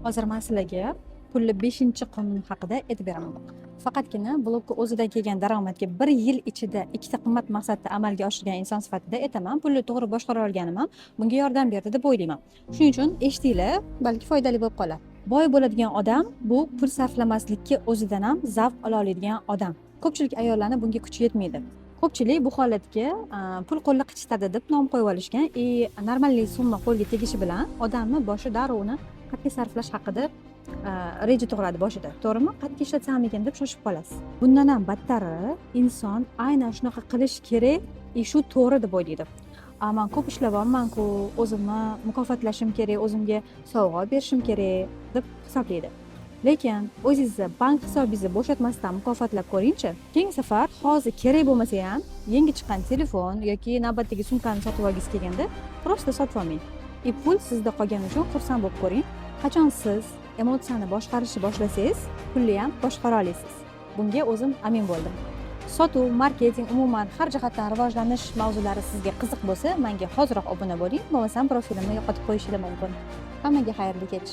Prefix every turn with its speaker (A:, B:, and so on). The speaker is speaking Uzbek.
A: Hozir man sizlarga pulli beshinchi qonun haqida aytib beraman. Faqatgina blogga o'zidan kelgan daromadga bir yil ichida ikkita qimmat maqsadni amalga oshirgan inson sifatida aytaman, pulni to'g'ri boshqara olganim ham bunga yordam berdi deb o'ylayman. Shuning uchun eshitinglar, balki foydali bo'lib qolar. Boy bo'ladigan odam bu pul sarflamaslikka o'zidan ham zavq ola oladigan odam. Ko'pchilik ayollarni bunga kuchi yetmaydi. Ko'pchilik bu holatga pul qo'lni qichitadi deb nom qo'yib olishgan и нормальный summa qo'lga tegishi bilan odamni boshi darrov uni qayerga sarflash haqida reja tug'iladi boshida, to'g'rimi? Qayerga ishlatsam ekan deb shoshib qolasiz. Bundan ham battari, inson aynan shunaqa qilish kerak и shu to'g'ri deb o'ylaydi. A, man ko'p ishlayapmanku, o'zimni mukofotlashim kerak, o'zimga sovg'a berishim kerak deb hisoblaydi. Lekin o'zingizni bank hisobingizni bo'shatmasdan mukofotlab ko'ringchi. Keyingi safar hozir kerak bo'lmasa ham yangi chiqqan telefon yoki navbatdagi sumkani sotib olgingiz kelganda, просто sotib olmang и pul sizda qolgani uchun xursand bo'lib ko'ring. Qachon siz emotsiyani boshqarishni boshlasangiz, pulni ham boshqara olasiz. Bunga o'zim amin bo'ldim. Sotuv, marketing, umuman har jihatdan rivojlanish mavzulari sizga qiziq bo'lsa, menga hoziroq obuna bo'ling, bo'lmasam profilimni yo'qotib qo'yishingiz mumkin. Hammaga xayrli kech.